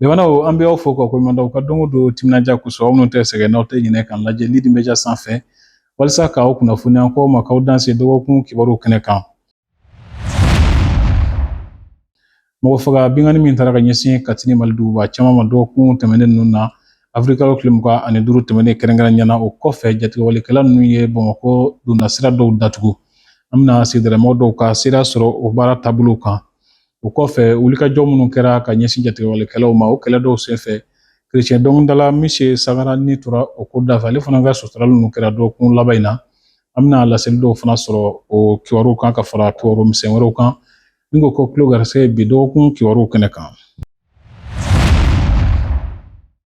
Limanaw, an bɛ aw fo ka koɲuman dɔn ka don o don timinandiya kosɔn. Aw minnu tɛ sɛgɛn, n'aw tɛ ɲinɛ k'an lajɛ Lead Media sanfɛ walasa k'aw kunnafoniya k'aw ma, k'aw danse dɔgɔkun kibaru kɛnɛ kan. Mɔgɔ faga binkanni min taara ka ɲɛsin Kati ni Mali duguba caman ma dɔgɔkun tɛmɛnen ninnu na, avril kalo tile 25 tɛmɛnen kɛrɛnkɛrɛnnenya na, o kɔfɛ jatigɛwalekɛla ninnu ye Bamakɔ donda sira dɔw datugu. An bɛna sigidalamɔgɔ dɔw ka sira sɔrɔ o baara taabolo kan. O kɔfɛ, wulikajɔ minnu kɛra ka ɲɛsin jatigɛwalekɛlaw ma, o kɛlɛ dɔw senfɛ, kerecɛn dɔnkilidala Mise Sagara ni tora o ko dafɛ, ale fana ka suturali ninnu kɛra dɔgɔkun laban in na. An bɛna laseli dɔw fana sɔrɔ o kibaruw kan ka fara kibaru misɛn wɛrɛw kan. Ni ko ko tulo garisɛgɛ bi dɔgɔkun kibaruw kɛnɛ kan.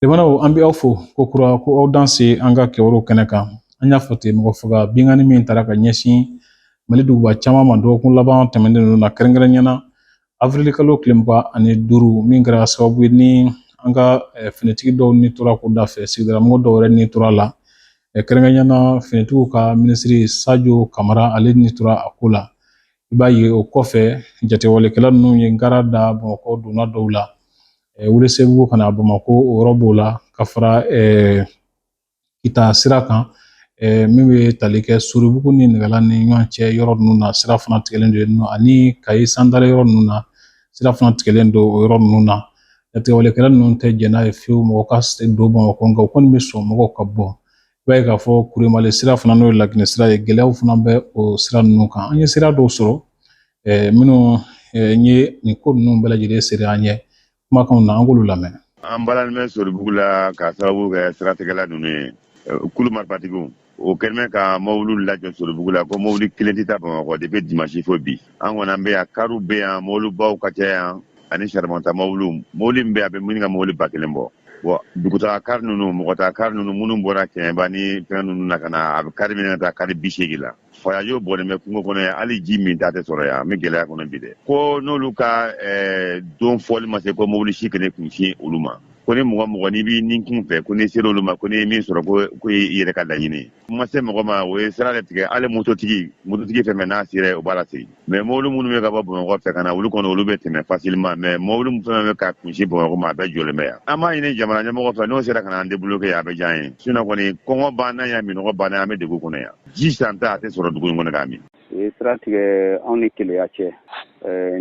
Limanaw, an bɛ aw fo ko kura ko aw danse an ka kibaruw kɛnɛ kan. An y'a fɔ ten, mɔgɔ faga binkanni min taara ka ɲɛsin Mali duguba caman ma dɔgɔkun laban tɛmɛnen ninnu na, kɛrɛnkɛrɛnnenya na avril kalo tile 25, min kɛra sababu ye ni an ka finitigi dɔw ni tora ko da fɛ, sigidalamɔgɔ dɔw yɛrɛ ni tora la, kɛrɛnkɛrɛnnenya na finitigiw ka minisiri Sajo Kamara, ale ni tora a ko la. I b'a ye o kɔfɛ, jatigɛwalekɛla ninnu ye ngara da Bamakɔ donna dɔw la, Welesebugu ka na Bamakɔ, o yɔrɔ b'o la, ka fara Kita sira kan min bɛ tali kɛ Soribugu ni Nɛgɛla ni ɲɔgɔn cɛ yɔrɔ ninnu na, sira fana tigɛlen don yen nɔ, ani Kayi Sandare yɔrɔ ninnu na, sira fana tigɛlen don o yɔrɔ ninnu na. Jatigɛwalekɛla ninnu tɛ jɛn n'a ye fiyewu mɔgɔ ka don Bamakɔ, nka u kɔni bɛ sɔn mɔgɔw ka bɔ. I b'a ye k'a fɔ Kuremale sira fana, n'o ye Laginɛ sira ye, gɛlɛyaw fana bɛ o sira ninnu kan. An ye sira dɔw sɔrɔ minnu ye nin ko ninnu bɛɛ lajɛlen seere an ye kumakanw na, an k'olu lamɛn. An balalen bɛ Soribugu la ka sababu kɛ siratigɛla ninnu ye, kulu marifatigiw. O kɛlen bɛ ka mɔbiliw lajɔ Soribugu la ko mɔbili kelen tɛ taa Bamakɔ depuis dimanche fo bi. An kɔni an bɛ yan, kariw bɛ yan, mɔbilibaw ka ca yan ani saribɔnta mɔbiliw. Mɔbili min bɛ yan, a bɛ ɲini ka mɔbili 1000 bɔ. Bon, dugutaga kari ninnu, mɔgɔta kari ninnu minnu bɔra Kɛɲɛba ni fɛn ninnu na ka na, a bɛ kari minɛ ka taa kari 80 la. Fayajo bɔlen bɛ kungo kɔnɔ yan, hali ji min ta tɛ sɔrɔ yan. An bɛ gɛlɛya kɔnɔ bi dɛ. Ko n'olu ka don fɔli ma se, ko mobili si kana kun sin olu ma, ko ni mɔgɔ mɔgɔ n'i b'i ni kun fɛ, ko n'i sera olu ma, ko n'i ye min sɔrɔ, ko i yɛrɛ ka laɲini ye. Ma se mɔgɔ ma, o ye sira de tigɛ. Hali mototigi fɛn fɛn n'a sera, o b'a lasegin. Mais mobili minnu bɛ ka bɔ Bamakɔ fɛ ka na, olu kɔni, olu bɛ tɛmɛ facilement. Mais mobili min fɛn bɛ ka kunsin Bamakɔ ma, a bɛɛ jɔlen bɛ yan. An b'a ɲini jamana ɲɛmɔgɔ fɛ, n'o sera ka na an débloquer yan, a bɛ diya an ye. Sinon kɔni, kɔngɔ banna yan, minnɔgɔ banna yan, an bɛ degun kɔnɔ yan. Ji santa a tɛ sɔrɔ dugu in kɔnɔ k'a min. U ye sira tigɛ anw ni Keleya cɛ.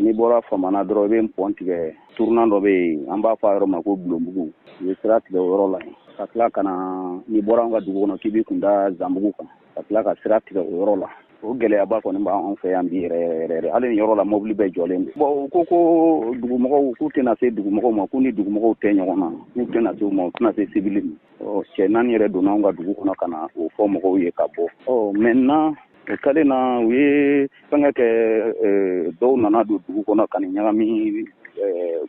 N'i bɔra Famana dɔrɔn, i bɛ pont tigɛ, tournant dɔ bɛ yen, an b'a fɔ a yɔrɔ ma ko Bulonbugu. U ye sira tigɛ o yɔrɔ la yen, ka tila ka na, n'i bɔra an ka dugu kɔnɔ k'i b'i kun da Zanbugu kan, ka tila ka sira tigɛ o yɔrɔ la. O gɛlɛyaba kɔni b'an fɛ yan bi yɛrɛ yɛrɛ yɛrɛ. Hali nin yɔrɔ la, mobili bɛɛ jɔlen don. Bon, u ko ko dugumɔgɔw, k'u tɛna se dugumɔgɔw ma, k'u ni dugumɔgɔw tɛ ɲɔgɔn na, k'u tɛna se u ma, u tɛna se sibili ma. Cɛ naani yɛrɛ donna anw ka dugu kɔnɔ ka na o fɔ mɔgɔw ye ka bɔ. Ɔ, maintenant, o kɛlen na, u ye fɛnkɛ kɛ, dɔw nana don dugu kɔnɔ ka nin ɲagami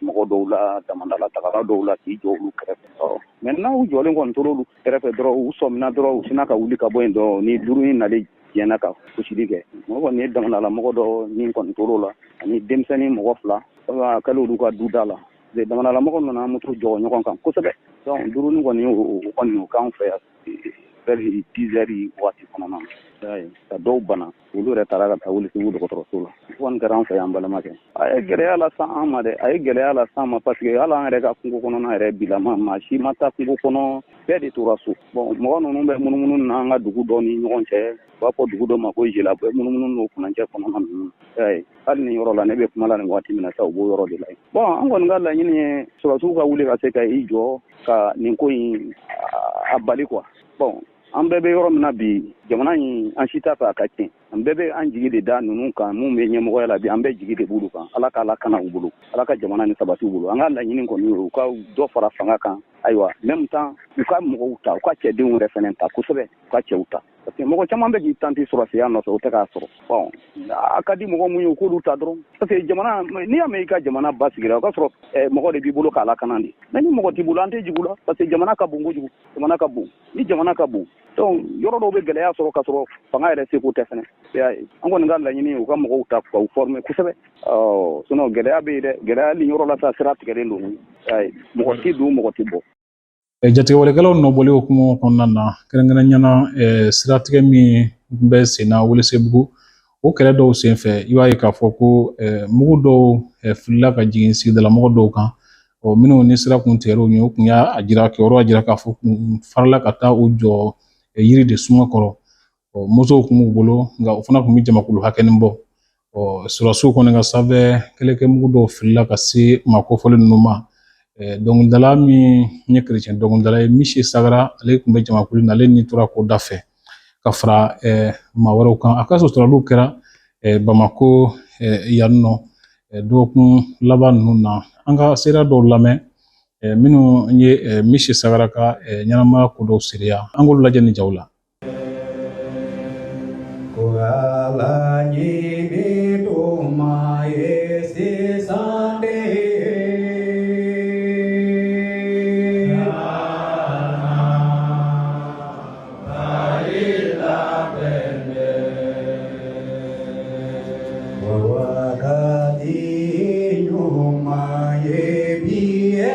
mɔgɔ dɔw la, damandala tagala dɔw la, k'i jɔ olu kɛrɛfɛ. Ɔ, maintenant, u jɔlen kɔni tora olu kɛrɛfɛ dɔrɔn, u sɔmina dɔrɔn, u sinna ka wuli ka bɔ yen dɔrɔn, ni duuru in nalen diɲɛna ka fosili kɛ. Mɔgɔ kɔni ye damandala mɔgɔ dɔ ni kɔni tor'o la, ani denmisɛnnin mɔgɔ fila, a kɛlen olu ka du da la. Damandala mɔgɔ nana moto jɔ ɲɔgɔn kan kosɛbɛ. Donc duurunin kɔni, o kɔni o k'an fɛ yan vers 10 heures waati kɔnɔna na, ka dɔw bana, olu yɛrɛ taara ka taa Welesebugu dɔgɔtɔrɔso la. O kɔni kɛra an fɛ yan, balimakɛ. A ye gɛlɛya las'an ma dɛ, a ye gɛlɛya las'an ma, parce que hali an yɛrɛ ka kungo kɔnɔna yɛrɛ bilama, maa si ma taa kungo kɔnɔ, bɛɛ de tora so. Bon, mɔgɔ ninnu bɛ munumunu na an ka dugu dɔ ni ɲɔgɔn cɛ, u b'a fɔ dugu dɔ ma ko Jela, bɛ munumunu n'o furancɛ kɔnɔna ninnu. Hali nin yɔrɔ la ne bɛ kuma la nin waati min na sa, u b'o yɔrɔ de la. Bon, an kɔni ka laɲini ye sɔrɔdasiw ka wuli ka se ka i jɔ ka nin ko in a bali quoi. Bon, an bɛɛ bɛ yɔrɔ min na bi, jamana in, an si t'a fɛ a ka tiɲɛ. An bɛɛ bɛ an jigi de da ninnu kan, mun bɛ ɲɛmɔgɔya la bi, an bɛɛ jigi de b'olu kan. Ala k'a lakana u bolo, Ala ka jamana ni sabati u bolo. An ka laɲini kɔni ye u ka dɔ fara fanga kan. Ayiwa, même temps, u ka mɔgɔw ta, u ka cɛdenw yɛrɛ fɛnɛ ta kosɛbɛ, u ka cɛw ta, parce que mɔgɔ caman bɛ k'i tanti sɔrɔsiya nɔfɛ, o tɛ k'a sɔrɔ. Bon, a ka di mɔgɔ mun ye, u k'olu ta dɔrɔn, parce que jamana, n'i y'a mɛn i ka jamana basigira, o ka sɔrɔ mɔgɔ de b'i bolo k'a lakana de. Mais ni mɔgɔ t'i bolo, an tɛ jigin la, parce que jamana ka bon kojugu, jamana ka bon. Ni jamana ka bon, donc yɔrɔ dɔw bɛ gɛlɛya sɔrɔ ka sɔrɔ fanga yɛrɛ seko tɛ fɛnɛ. An kɔni ka laɲini, u ka mɔgɔw ta k'u former kosɛbɛ. Ɔ, sinon gɛlɛya bɛ yen dɛ, gɛlɛya. Ni yɔrɔ la sa, sira tigɛlen don, mɔgɔ tɛ don, mɔgɔ tɛ bɔ. Jatigɛwalekɛlaw nɔbɔli hukumu kɔnɔna na, kɛrɛnkɛrɛnnenya na siratigɛ min bɛ sen na Welesebugu, o kɛlɛ dɔw senfɛ, i b'a ye k'a fɔ ko mugu dɔw filila ka jigin sigidalamɔgɔ dɔw kan. Ɔ minnu ni sira kun tigɛr'u ɲɛ, u kun y'a jira, kibaruya jira k'a fɔ kun farala ka taa u jɔ yiri de suma kɔrɔ. Ɔ motow kun b'u bolo, nka o fana kun bɛ jamakulu hakɛnin bɔ. Ɔ sɔrɔdasiw kɔni ka sanfɛ kɛlɛkɛmugu dɔw filila ka se maa kofɔlen ninnu ma. Dɔnkilidala min ye kerecɛn dɔnkilidala ye, Misi Sagara, ale tun bɛ jamakulu in na, ale ni tora ko da fɛ ka fara maa wɛrɛw kan. A ka suturaliw kɛra Bamako yan nɔ dɔgɔkun laban ninnu na. An ka seereya dɔw lamɛn minnu ye Misi Sagara ka ɲɛnamaya ko dɔw seereya, an k'olu lajɛ ni jaw la. Ko Ala ɲini tuma ye sisan de ye. Ko wagati ɲuman ye bi ye.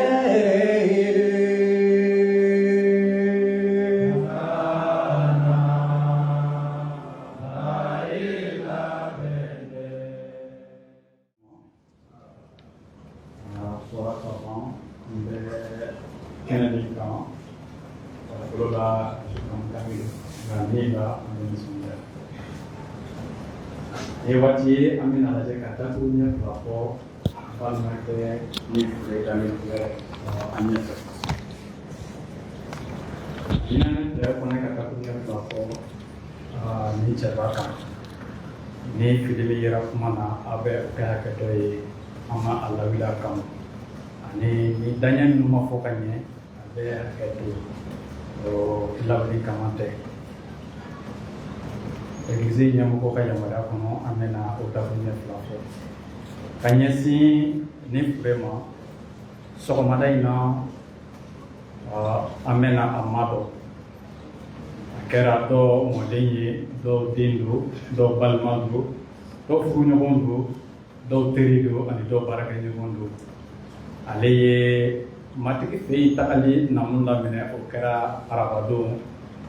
Fɔra ka ban, n bɛ kɛnɛ min kan, farikolo la kan, nka min la an bɛ nisɔndiya. Nin ye waati ye an bɛna lajɛ ka datugu ɲɛ fila fɔ balimakɛ ni fure dalen filɛ an ɲɛfɛ. Hinɛ ne fɛ ko ne ka datugu ɲɛ fila fɔ nin cɛba kan. Ni fili min yera kuma na, aw bɛ o kɛ hakɛ dɔ ye, an ma a lawuli a kama, ani ni daɲɛ minnu ma fɔ ka ɲɛ, a bɛ hakɛ to, o lawuli kama tɛ. Egilizi ɲɛmɔgɔ ka yamaruya kɔnɔ, an bɛna o dakuruɲɛ fila fɔ ka ɲɛsin nin fure ma. Sɔgɔmada in na, an bɛna a madɔn. A kɛra dɔ mɔden ye, dɔw den don, dɔw balima don, dɔw furuɲɔgɔn don, dɔw teri don, ani dɔw baarakɛɲɔgɔn don. Ale ye Matigi fɛ yen tagali namu daminɛ, o kɛra arabadon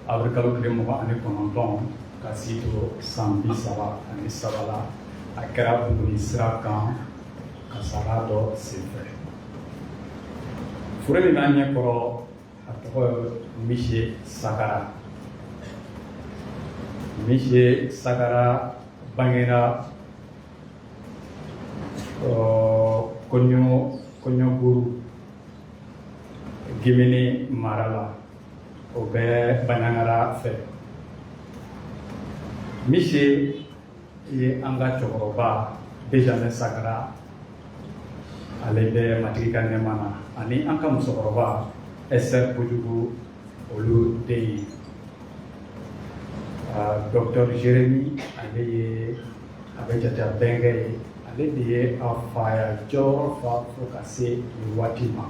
awirikalo tile 29, ka si to san 33 la. A kɛra Buguni sira kan kasara dɔ senfɛ. Fure min b'an ɲɛ kɔrɔ, a tɔgɔ ye Mise Sagara. Mise Sagara bangera Kɔɲɔburu Gemini mara la, o bɛ Banjagara fɛ. Mise ye an ka cɛkɔrɔba Benjamin Sagara, ale bɛ Matigi ka nɛɛma na, ani an ka musokɔrɔba Esther Kojugu, olu den ye. Docteur Jérémy, ale ye a bɛ jate a bɛnkɛ ye, ale de ye a faya jɔyɔrɔ fa fo ka se nin waati ma.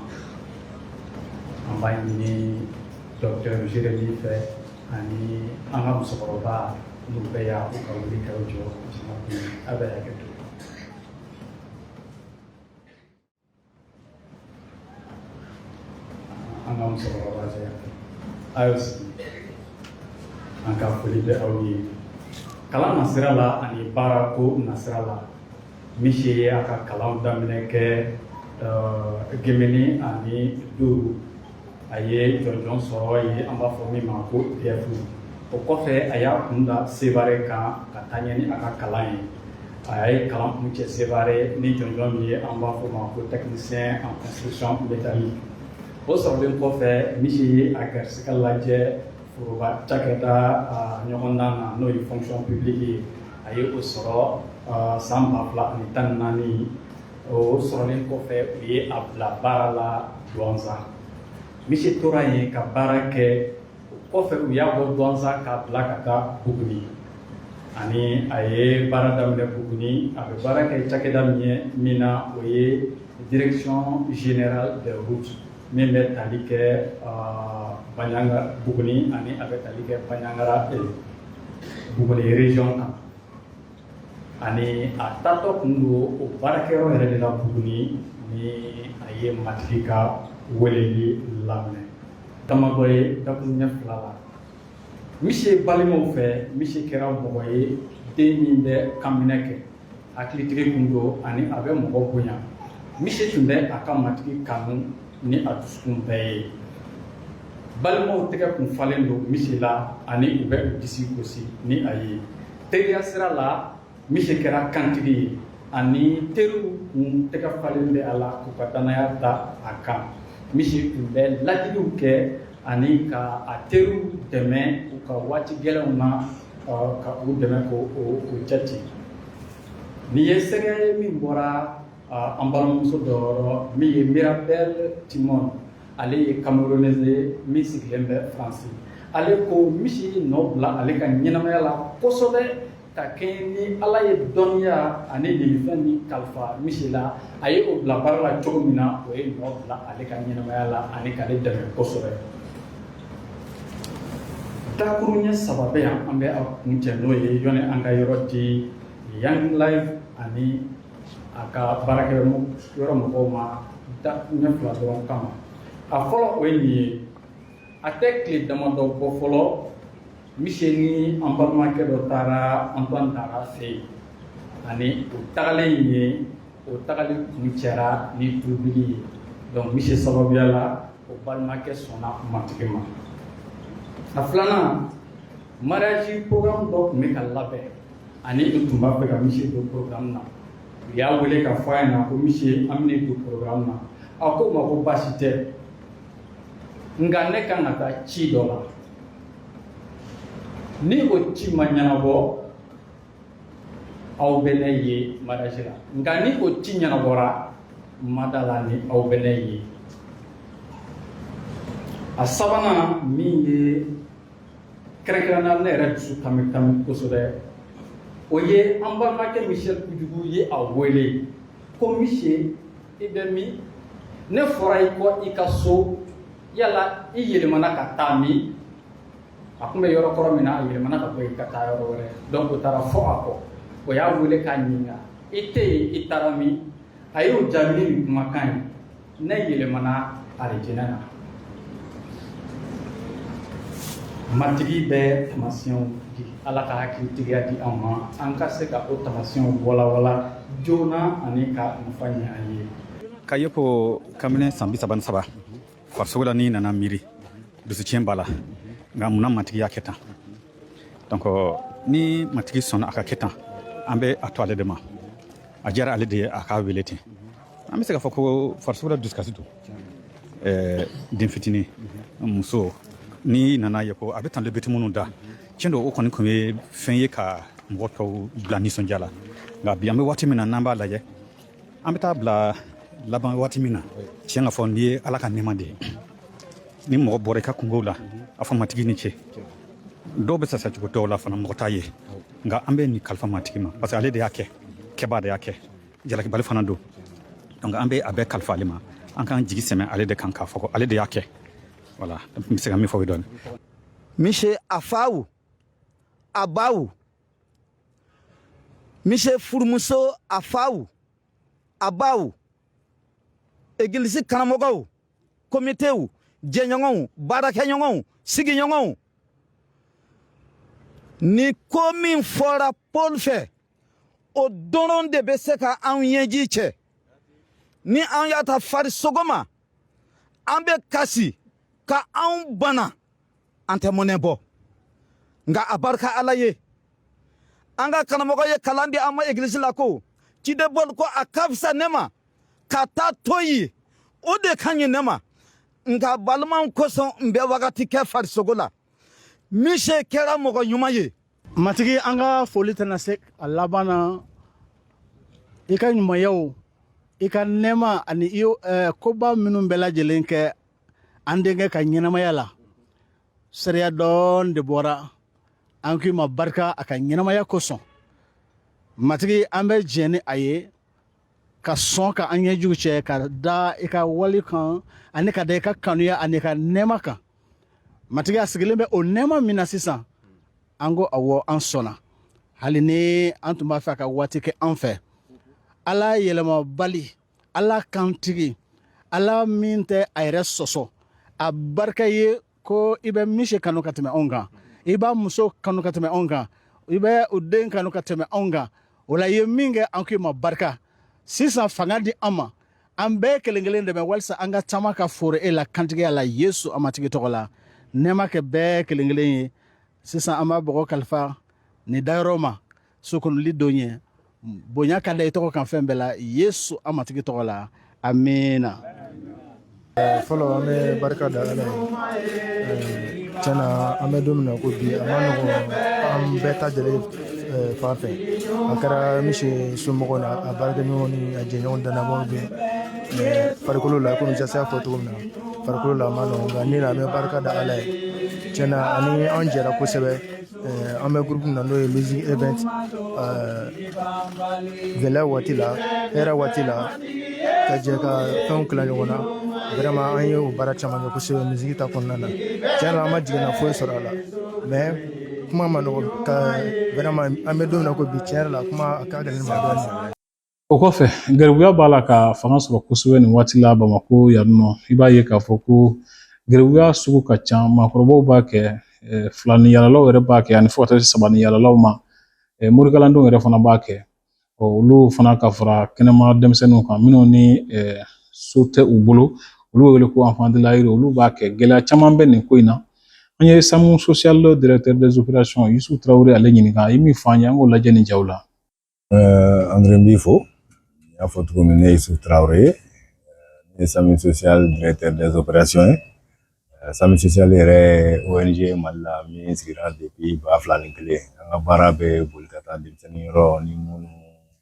An b'a ɲini docteur Jérémy fɛ ani an ka musokɔrɔba, n'u bɛɛ y'a u ka wuli k'aw jɔ jama kun. A bɛ hakɛ to. An ka musokɔrɔba cɛ, a y'o sigi. An ka foli bɛ aw ye. Kalan nasira la ani baarako nasira la, Mise ye a ka kalanw daminɛ kɛ Gemini ani duuru. A ye jɔnjɔn sɔrɔ yen, an b'a fɔ min ma ko DEF. O kɔfɛ, a y'a kun da Sevare kan ka taa ɲɛ ni a ka kalan ye. A ye kalan kuncɛ Sevare ni jɔnjɔn min ye, an b'a fɔ o ma ko technicien en construction métallique. O sɔrɔlen kɔfɛ, Mise ye a garisɛgɛ lajɛ foroba cakɛda ɲɔgɔndan na, n'o ye fonction publique ye. A ye o sɔrɔ san 2014. O sɔrɔlen kɔfɛ, u ye a bila baara la Douentza. Mise tora yen ka baara kɛ. O kɔfɛ, u y'a bɔ Douentza k'a bila ka taa Buguni, ani a ye baara daminɛ Buguni. A bɛ baara kɛ cakɛda min ye min na, o ye direction générale des routes, min bɛ tali kɛ Bandiagara, Buguni, ani a bɛ tali kɛ Bandiagara, Buguni région kan. Ani a taatɔ kun don o baarakɛyɔrɔ yɛrɛ de la Buguni, ni a ye Matigi ka weleli laminɛ. Damadɔ ye dakuruɲɛ fila la, Mise balimaw fɛ, Mise kɛra mɔgɔ ye, den min bɛ kanminɛ kɛ, hakilitigi kun don, ani a bɛ mɔgɔ bonya. Mise tun bɛ a ka Matigi kanu ni a dusukun bɛɛ ye. Balimaw tɛgɛ kun falen don Mise la ani u bɛ u disi gosi ni a ye. Teriya sira la, Mise kɛra kantigi ye ani teriw kun tɛgɛ falen bɛ a la k'u ka dannaya da a kan. Mise tun bɛ ladiliw kɛ ani ka a teriw dɛmɛ u ka waati gɛlɛnw na, ka u dɛmɛ k'o cɛ ci. Nin ye sɛgɛ ye min bɔra an balimamuso dɔ yɔrɔ min ye Mirabel Timon. Ale ye Camerounaise ye min sigilen bɛ Faransi. Ale ko Mise ye nɔ bila ale ka ɲɛnamaya la kosɛbɛ ka kɛɲɛ ni Ala ye dɔnniya ani nilifɛn min kalifa Mise la, a ye o bila baara la cogo min na, o ye nɔ bila ale ka ɲɛnamaya la ani k'ale dɛmɛ kosɛbɛ. Dakuruɲɛ saba bɛ yan, an bɛ a kuncɛ n'o ye yɔni an ka yɔrɔ di Young Life ani a ka baarakɛ yɔrɔ mɔgɔw ma dakuruɲɛ fila dɔrɔn kama. A fɔlɔ, o ye nin ye: a tɛ tile damadɔ bɔ fɔlɔ, Mise ni an balimakɛ dɔ taara Antoine Dara fɛ yen, ani o tagalen ye, o tagali kuncɛra ni tubili ye. Donc Mise sababuya la, o balimakɛ sɔnna Matigi ma. A filanan, mariage programme dɔ tun bɛ ka labɛn ani u tun b'a fɛ ka Mise don programme na. U y'a wele ka fɔ a ɲɛna ko Mise, an bɛna don programme na. A ko ma ko baasi tɛ, nka ne kan ka taa ci dɔ la. Ni o ci ma ɲɛnabɔ, aw bɛ ne ye mariage la, nka ni o ci ɲɛnabɔra, n ma da la ni aw bɛ ne ye. A sabanan min ye kɛrɛnkɛrɛnnenya ne yɛrɛ dusu kami kami kosɛbɛ, o ye an balimakɛ Michel Kojugu ye a wele ko Mise, i bɛ min? Ne fɔra i kɔ i ka so, yala i yɛlɛmana ka taa min? A tun bɛ yɔrɔ kɔrɔ min na, a yɛlɛmana ka bɔ yen ka taa yɔrɔ wɛrɛ. Donc o taara fɔ a kɔ, o y'a wele k'a ɲininka: i tɛ yen, i taara min? A y'o jaabi ni nin kumakan ye: ne yɛlɛmana alijinɛ na. Matigi bɛ tamasiyɛnw di. Ala ka hakilitigiya di an ma, an ka se ka o tamasiyɛnw walawala joona ani ka nafa ɲɛ an ye. K'a ye ko kamalen san 33 farisogo la, n'i nana miiri, dusutiɲɛ b'a la. Nka munna Matigi y'a kɛ tan? Donc ni Matigi sɔnna a ka kɛ tan, an bɛ a to ale de ma. A diyara ale de ye a k'a wele ten. An bɛ se k'a fɔ ko farisogo la dusukasi don. Den fitinin, muso, n'i nana ye ko a bɛ tan beti minnu da, tiɲɛ don, o kɔni tun ye fɛn ye ka mɔgɔ tɔw bila nisɔndiya la. Nka bi, an bɛ waati min na, n'an b'a lajɛ, an bɛ taa bila laban waati min na, tiɲɛ ka fɔ, n'i ye Ala ka nɛɛma de ye, ni mɔgɔ bɔra i ka kungow la, a fɔ Matigi ni ce. Dɔw bɛ sasa cogo dɔw la fana, mɔgɔ t'a ye. Nka an bɛ nin kalifa Matigi ma, parce que ale de y'a kɛ, kɛbaa de y'a kɛ, jalakibali fana don. Donc an bɛ a bɛɛ kalifa ale ma, an k'an jigi sɛmɛ ale de kan k'a fɔ ko ale de y'a kɛ. Voilà, n bɛ se ka min fɔ o ye dɔɔnin. Mise a faw, a baw, Mise furumuso, a faw, a baw, egilisi karamɔgɔw, komitew, jɛɲɔgɔnw, baarakɛɲɔgɔnw, sigiɲɔgɔnw, ni ko min fɔra Paul fɛ, o dɔrɔn de bɛ se ka anw ɲɛji cɛ. Ni an y'a ta farisogo ma, an bɛ kasi ka anw bana, an tɛ mɔnɛ bɔ. Nka a barika Ala ye, an ka karamɔgɔ ye kalan di an ma egilisi la ko ciden Paul ko a ka fisa ne ma ka taa to yen, o de ka ɲi ne ma. Nka balimaw kosɔn, n bɛ wagati kɛ farisogo la. Mise kɛra mɔgɔ ɲuman ye. Matigi, an ka foli tɛna se a laban na. I ka ɲumanyaw, i ka nɛɛma ani i koba minnu bɛɛ lajɛlen kɛ an denkɛ ka ɲɛnamaya la, seereya dɔɔni de bɔra. An k'i ma barika a ka ɲɛnamaya kosɔn. Matigi, an bɛ jɛn ni a ye ka sɔn ka an ɲɛjugu cɛ ka da i ka wali kan ani ka da i ka kanuya ani i ka nɛɛma kan. Matigi, a sigilen bɛ o nɛɛma min na sisan, an ko awɔ, an sɔnna. Hali ni an tun b'a fɛ a ka waati kɛ an fɛ, Ala yɛlɛmabali, Ala kantigi, Ala min tɛ a yɛrɛ sɔsɔ, a barika ye ko i bɛ Mise kanu ka tɛmɛ anw kan, i b'a muso kanu ka tɛmɛ anw kan, i bɛ o den kanu ka tɛmɛ anw kan. O la, i ye min kɛ, an k'i ma barika. Sisan, fanga di an ma. An bɛɛ kelen kelen dɛmɛ walisa an ka taama ka fori e la kantigiya la, Yesu an Matigi tɔgɔ la. Nɛɛma kɛ bɛɛ kelen kelen ye. Sisan an b'a bɔgɔ kalifa nin dayɔrɔ ma sokonili don ye. Bonya ka da i tɔgɔ kan fɛn bɛɛ la, Yesu an Matigi tɔgɔ la, amiina. Fɔlɔ, an bɛ barika da Ala ye. Tiɲɛ na, an bɛ don min na ko bi, a ma nɔgɔn an bɛɛ ta jɛlen fan fɛ. A kɛra misi somɔgɔw ni a baarakɛɲɔgɔn ni a jɛɲɔgɔn dannabaaw bɛɛ. Mais farikolo la, komi Jasi y'a fɔ cogo min na, farikolo la a ma nɔgɔn, nka ni la, an bɛ barika da Ala ye. Tiɲɛ na, ani an jɛra kosɛbɛ. An bɛ groupe min na, n'o ye Music Event, gɛlɛya waati la, hɛrɛ waati la, ka jɛ ka fɛnw tila ɲɔgɔn na, vraiment an ye o baara caman kɛ kosɛbɛ musique ta kɔnɔna na. Tiɲɛ na, an ma jiginna foyi sɔrɔ a la, mais kuma ma nɔgɔn ka vraiment an bɛ don min na ko bi, tiɲɛ yɛrɛ la, kuma a ka gɛlɛn ma dɔɔnin. O kɔfɛ, garibuya b'a la ka fanga sɔrɔ kosɛbɛ nin waati la Bamakɔ yan nɔ. I b'a ye k'a fɔ ko garibuya sugu ka ca. Maakɔrɔbaw b'a kɛ, filani yalalaw yɛrɛ b'a kɛ, ani fo ka taa se sabani yalalaw ma. Morikalandenw yɛrɛ fana b'a kɛ. Olu fana ka fara kɛnɛma denmisɛnninw kan minnu ni so tɛ u bolo, olu bɛ wele ko enfant de la rue, olu b'a kɛ. Gɛlɛya caman bɛ nin ko in na. An ye SAMU Social directeur des opérations Yusu Tarawele ale ɲininka, a ye min fɔ an ye, an k'o lajɛ nin jaw la. André, n b'i fo. N y'a fɔ cogo min, ne ye Yusuf Traoré ye, ne ye SAMU Social directeur des opérations ye. SAMU Social yɛrɛ ye ONG Mali la min sigira depuis 2001. An ka baara bɛ boli ka taa denmisɛnnin yɔrɔ ni minnu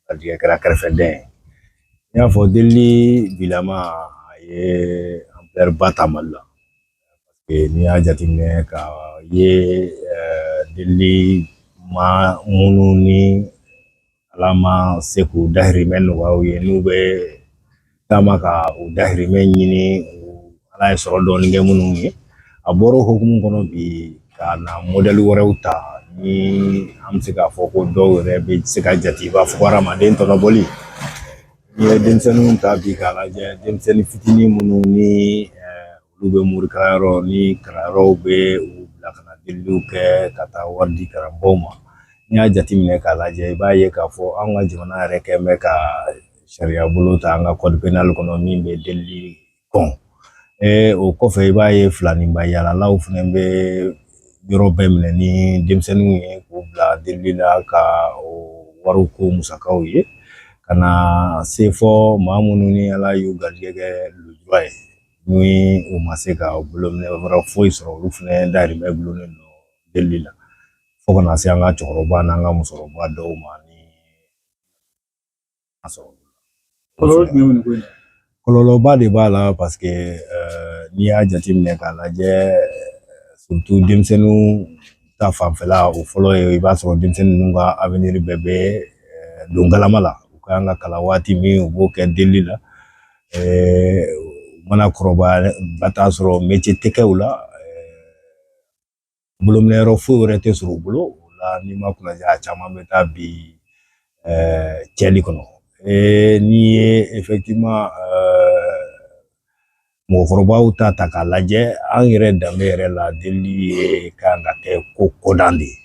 garijɛgɛ kɛra kɛrɛfɛdɛn ye. N y'a fɔ, delili bilama, a ye ampleur ba ta Mali la. Parce que n'i y'a jateminɛ ka ye, delili ma minnu ni Ala ma se k'u dahirimɛ nɔgɔya u ye, n'u bɛ taama ka u dahirimɛ ɲini, Ala ye sɔrɔ dɔɔni kɛ minnu ye, a bɔra o hukumu kɔnɔ bi ka na modèle wɛrɛw ta ni an bɛ se k'a fɔ ko dɔw yɛrɛ bɛ se ka jate i b'a fɔ ko hadamaden tɔnɔbɔli. N'i ye denmisɛnninw ta bi k'a lajɛ, denmisɛnnin fitinin minnu ni olu bɛ morikalayɔrɔ ni kalanyɔrɔw bɛ u bila ka na deliliw kɛ ka taa wari di karamɔgɔw ma, n'i y'a jateminɛ k'a lajɛ, i b'a ye k'a fɔ an ka jamana yɛrɛ kɛn bɛ ka sariya bolo ta an ka code pénal kɔnɔ min bɛ delili kɔn. O kɔfɛ, i b'a ye filaninba yaalalaw fana bɛ yɔrɔ bɛɛ minɛ ni denmisɛnninw ye k'u bila delili la ka o wariw ko musakaw ye, ka na se fɔ maa minnu ni Ala y'u garijɛgɛ kɛ lujura ye, ni u ma se ka bolominɛ wɛrɛ foyi sɔrɔ, olu fana dahirimɛ gulonnen don delili la, fo kana se an ka cɛkɔrɔba n'an ka musokɔrɔba dɔw ma ni a sɔrɔ. Kɔlɔlɔ jumɛn bɛ nin ko in na? Kɔlɔlɔba de b'a la, parce que n'i y'a jateminɛ k'a lajɛ, surtout denmisɛnninw ta fanfɛla, o fɔlɔ ye, i b'a sɔrɔ denmisɛnnin ninnu ka avenir bɛɛ bɛ don galama la. U ka kan ka kalan waati min, u b'o kɛ delili la. U mana kɔrɔbaya ba, t'a sɔrɔ métier tɛ kɛ u la, bolominɛyɔrɔ foyi wɛrɛ tɛ sɔrɔ u bolo. O la, n'i ma kunnaja, a caman bɛ taa bi cɛli kɔnɔ. N'i ye effectivement mɔgɔkɔrɔbaw ta ta k'a lajɛ, an yɛrɛ danbe yɛrɛ la, delili ye kan ka kɛ ko kɔdan de ye.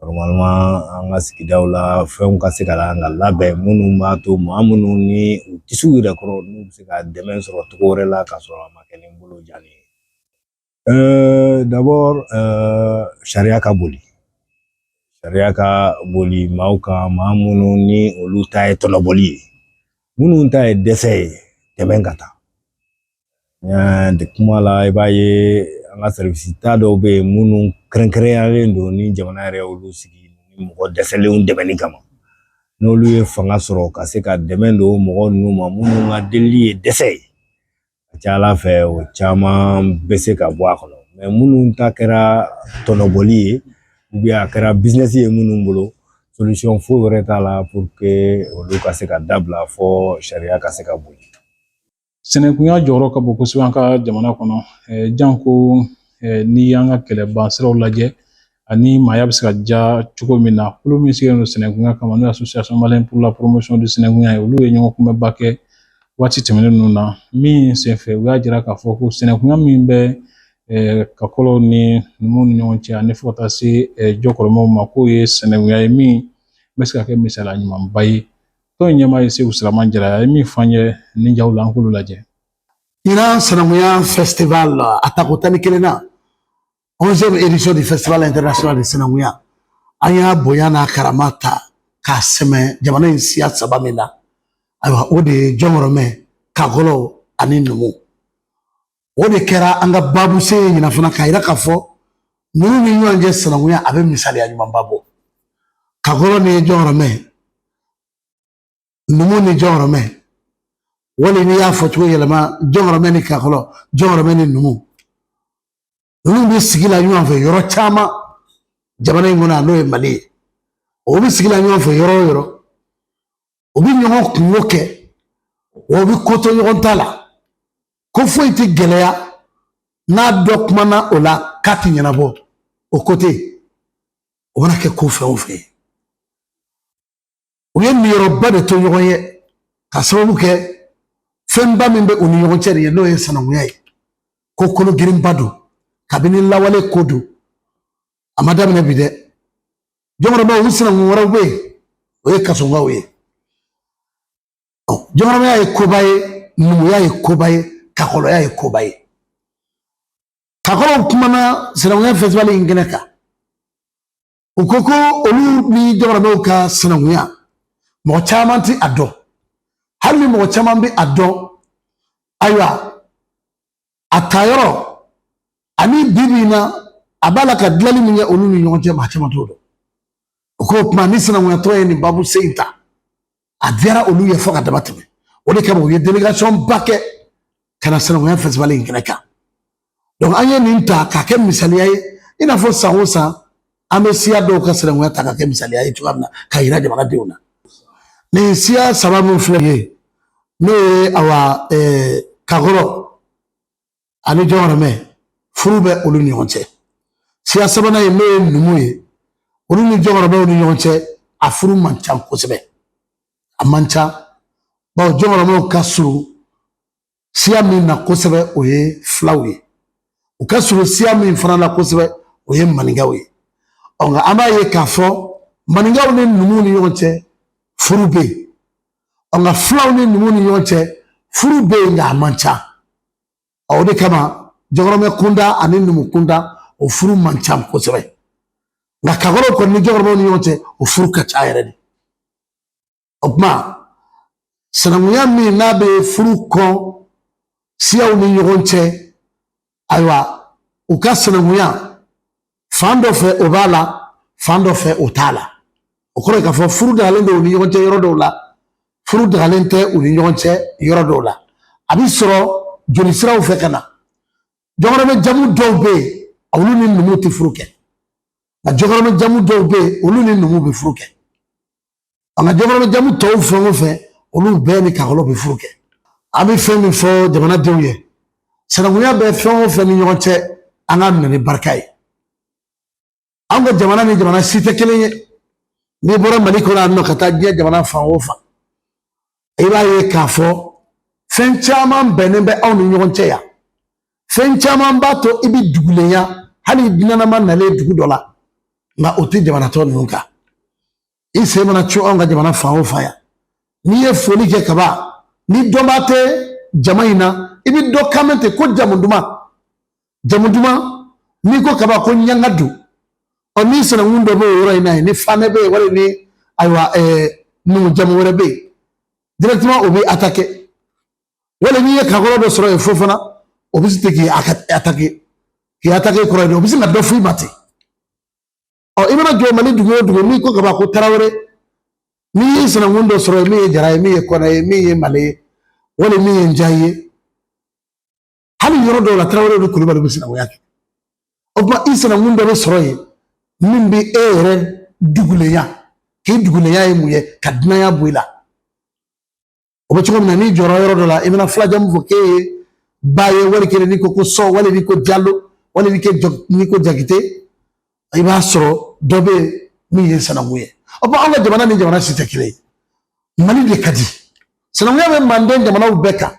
Normalement, an ka sigidaw la, fɛnw ka se ka ka labɛn minnu b'a to maa minnu ni u tɛ s'u yɛrɛ kɔrɔ, n'u bɛ se ka dɛmɛ sɔrɔ cogo wɛrɛ la ka sɔrɔ a ma kɛ ni bolo jalen ye. D'abord, sariya ka boli, sariya ka boli maaw kan, maa minnu ni olu ta ye tɔnɔbɔli ye, minnu ta ye dɛsɛ ye, tɛmɛ ka taa de kuma la. I b'a ye an ka service ta dɔw bɛ yen minnu kɛrɛnkɛrɛnyalen don ni jamana yɛrɛ y'olu sigi ni mɔgɔ dɛsɛlenw dɛmɛni kama. N'olu ye fanga sɔrɔ ka se ka dɛmɛ don mɔgɔ ninnu ma minnu ka delili ye dɛsɛ ye, a ka ca Ala fɛ, o caman bɛ se ka bɔ a kɔnɔ. Mais minnu ta kɛra tɔnɔbɔli ye, ou bien a kɛra business ye minnu bolo, solution foyi wɛrɛ t'a la pour que olu ka se ka dabila, fɔ sariya ka se ka boli. Sɛnɛkunya jɔyɔrɔ ka bon kosɛbɛ an ka jamana kɔnɔ, janko n'i y'an ka kɛlɛban siraw lajɛ ani maaya bɛ se ka ja cogo min na. Kulu min sigilen don sɛnɛkunya kama, n'o ye Association malienne pour la promotion du sɛnɛkunya ye, olu ye ɲɔgɔn kunbɛnba kɛ waati tɛmɛnen ninnu na min senfɛ, u y'a jira k'a fɔ ko sɛnɛkunya min bɛ kakɔlɔw ni numuw ni ɲɔgɔn cɛ, ani fo ka taa se jɔkɔrɔmɛw ma, k'o ye sɛnɛkunya ye min bɛ se ka kɛ misaliya ɲumanba ye. Tɔn in ɲɛmaa ye Seku Siraman Jara ye, a ye min fɔ an ye nin jaw la, an k'olu lajɛ. Ɲinan sinankunya festival a tako 11 na, 11e édition du festival international de sinankunya, an y'a bonya n'a karama ta k'a sɛmɛ jamana in siya saba min na, ayiwa, o de ye jɔnkɔrɔmɛ, kakɔlɔw ani numu. O de kɛra an ka babusen ye ɲinan fana, k'a yira k'a fɔ ninnu ni ɲɔgɔn cɛ sinankunya a bɛ misaliya ɲumanba bɔ. Kakɔlɔ ni jɔnkɔrɔmɛ, numu ni jɔnkɔrɔmɛ, wali n'i y'a fɔ cogo yɛlɛma, jɔnkɔrɔmɛ ni kakɔlɔ, jɔnkɔrɔmɛ ni numu, ninnu bɛ sigi la ɲɔgɔn fɛ yɔrɔ caman jamana in kɔnɔ yan, n'o ye Mali ye. O bɛ sigi la ɲɔgɔn fɛ yɔrɔ o yɔrɔ, u bɛ ɲɔgɔn kungo kɛ, wa u bɛ ko to ɲɔgɔn ta la, ko foyi tɛ gɛlɛya n'a dɔ kumana o la k'a tɛ ɲɛnabɔ. O ko tɛ yen. O mana kɛ ko fɛn o fɛn ye, u ye niyɔrɔba de to ɲɔgɔn ye ka sababu kɛ fɛnba min bɛ u ni ɲɔgɔn cɛ nin ye, n'o ye sinankunya ye. Ko kolo girinba don, kabini lawale ko don, a ma daminɛ bi dɛ. Jɔnkɔrɔmɛw, u sinankun wɛrɛw bɛ yen, o ye kasonkaw ye. Jɔnkɔrɔmɛya ye koba ye, numuya ye koba ye, kakɔlɔya ye koba ye. Kakɔlɔw kumana sinankunya festival in kɛnɛ kan, u ko ko olu ni jɔnkɔrɔmɛw ka sinankunya, mɔgɔ caman tɛ a dɔn. Hali ni mɔgɔ caman bɛ a dɔn, ayiwa, a tayɔrɔ ani bi bi in na a b'a la ka dilanni min kɛ olu ni ɲɔgɔn cɛ, maa caman t'o dɔn. O ko o tuma ni sinankunyatɔ ye nin babu sen in ta, a diyara olu ye fo ka dama tɛmɛ. O de kama u ye délégation ba kɛ ka na sinankunya festival in kɛnɛ kan. Donc an ye nin ta k'a kɛ misaliya ye, i n'a fɔ san o san an bɛ siya dɔw ka sinankunya ta k'a kɛ misaliya ye cogoya min na, k'a yira jamanadenw na. Nin siya saba min filɛ nin ye, n'o ye awa kakɔlɔ ani jɔnkɔrɔmɛ, furu bɛ olu ni ɲɔgɔn cɛ. Siya sabanan ye, n'o ye numu ye, olu ni jɔnkɔrɔmɛw ni ɲɔgɔn cɛ a furu man ca kosɛbɛ, a man ca, bawo jɔnkɔrɔmɛw ka surun siya min na kosɛbɛ, o ye filaw ye. U ka surun siya min fana na kosɛbɛ, o ye maninkaw ye. Ɔ nka an b'a ye k'a fɔ maninkaw ni numuw ni ɲɔgɔn cɛ furu bɛ yen. Ɔ nka filaw ni numuw ni ɲɔgɔn cɛ furu bɛ yen, nka a man ca. O de kama jɔnkɔrɔmɛ kunda ani numu kunda, o furu man ca kosɛbɛ. Nka kakɔlɔw kɔni ni jɔnkɔrɔmɛw ni ɲɔgɔn cɛ, o furu ka ca yɛrɛ de. O tuma sinankunya min n'a bɛ furu kɔn siyaw ni ɲɔgɔn cɛ, ayiwa, u ka sinankunya fan dɔ fɛ o b'a la, fan dɔ fɛ o t'a la. O kɔrɔ ye k'a fɔ furu dagalen don u ni ɲɔgɔn cɛ yɔrɔ dɔw la, furu dagalen tɛ u ni ɲɔgɔn cɛ yɔrɔ dɔw la. A bɛ sɔrɔ jolisiraw fɛ ka na. Jɔnkɔrɔmɛ jamu dɔw bɛ yen, olu ni numuw tɛ furu kɛ. Nka jɔnkɔrɔmɛ jamu dɔw bɛ yen, olu ni numuw bɛ furu kɛ. Nka jɔnkɔrɔmɛ jamu tɔw fɛn o fɛn, olu bɛɛ ni kakɔlɔ bɛ furu kɛ. An bɛ fɛn min fɔ jamanadenw ye, sinankunya bɛ fɛn o fɛn ni ɲɔgɔn cɛ, an k'a minɛ ni barika ye. An ka jamana ni jamana si tɛ kelen ye. N'i bɔra Mali kɔnɔ yan nɔ ka taa diɲɛ jamana fan o fan, i b'a ye k'a fɔ fɛn caman bɛnnen bɛ aw ni ɲɔgɔn cɛ yan. Fɛn caman b'a to i bɛ dugulenya hali dunanama nalen dugu dɔ la, nka o tɛ jamana tɔ ninnu kan. I sen mana cun anw ka jamana fan o fan yan, n'i ye foli kɛ kaban, ni dɔnbaa tɛ jama in na, i bɛ dɔ kan mɛn ten ko jamu duman, jamu duman. N'i ko kaban ko ɲanga don, ɔ ni sinankun dɔ bɛ o yɔrɔ in na yen, ni fanɛ bɛ yen, wali ni ayiwa numu jamu wɛrɛ bɛ yen, directement o bɛ attaquer. Wali n'i ye kakɔlɔ dɔ sɔrɔ yen fo fana, o bɛ se k'i attaquer. K'i attaquer kɔrɔ ye, o bɛ se ka dɔ f'i ma ten. Ɔ i mana jɔ Mali dugu o dugu, n'i ko kaban ko Tarawele, n'i ye sinankun dɔ sɔrɔ yen, min ye Jara ye, min ye Kɔnɛ ye, min ye Male ye, wali min ye Njayi ye, hali yɔrɔ dɔw la Tarawele ni Kulubali bɛ sinankunya kɛ. O tuma i sinankun dɔ bɛ sɔrɔ yen min bɛ e yɛrɛ dugulenya. K'i dugulenya ye mun ye? Ka dunanya bɔ i la. O bɛ cogo min na, n'i jɔra yɔrɔ dɔ la, i bɛna filajamu fɔ k'e ye ba ye, wali kelen n'i ko ko Sɔ, wali n'i ko Jalo, wali n'i ko Jakite, i b'a sɔrɔ dɔ bɛ yen min ye sinankun ye. O tuma anw ka jamana ni jamana si tɛ kelen ye. Mali de ka di. Sinankunya bɛ manden jamanaw bɛɛ kan,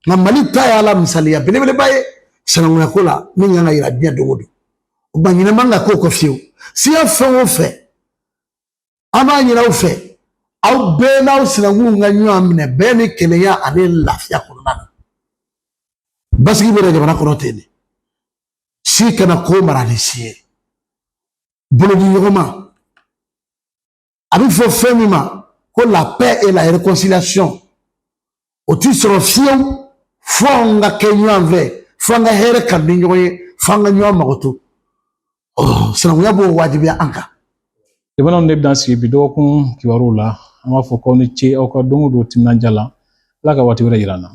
nka Mali ta y'a la misaliya belebeleba ye sinankunya ko la, min kan ka yira diɲɛ don o don. O tuma ɲinɛ man ka k'o kɔ fiyewu. Siya fɛn o fɛn, an b'a ɲini aw fɛ, Aw bɛɛ n'aw sinankunw ka ɲɔgɔn minɛ bɛn ni kelenya ani lafiya kɔnɔna na. Basigi bɛ na jamana kɔnɔ ten de. Si kana ko mara ni si ye, bolo di ɲɔgɔn ma. A bɛ fɔ fɛn min ma ko la paix et la réconciliation, o ti sɔrɔ fiyewu fo an ka kɛ ɲɔgɔn fɛ, fo an ka hɛrɛ kanu ni ɲɔgɔn ye, fo an ka ɲɔgɔn makoto. Sinankunya b'o wajibiya an kan. Jamanaw de bɛna sigi bi dɔgɔkun kibaruw la. An b'a fɔ k'aw ni ce aw ka don o don timinandiya la. Ala ka waati wɛrɛ yira an na.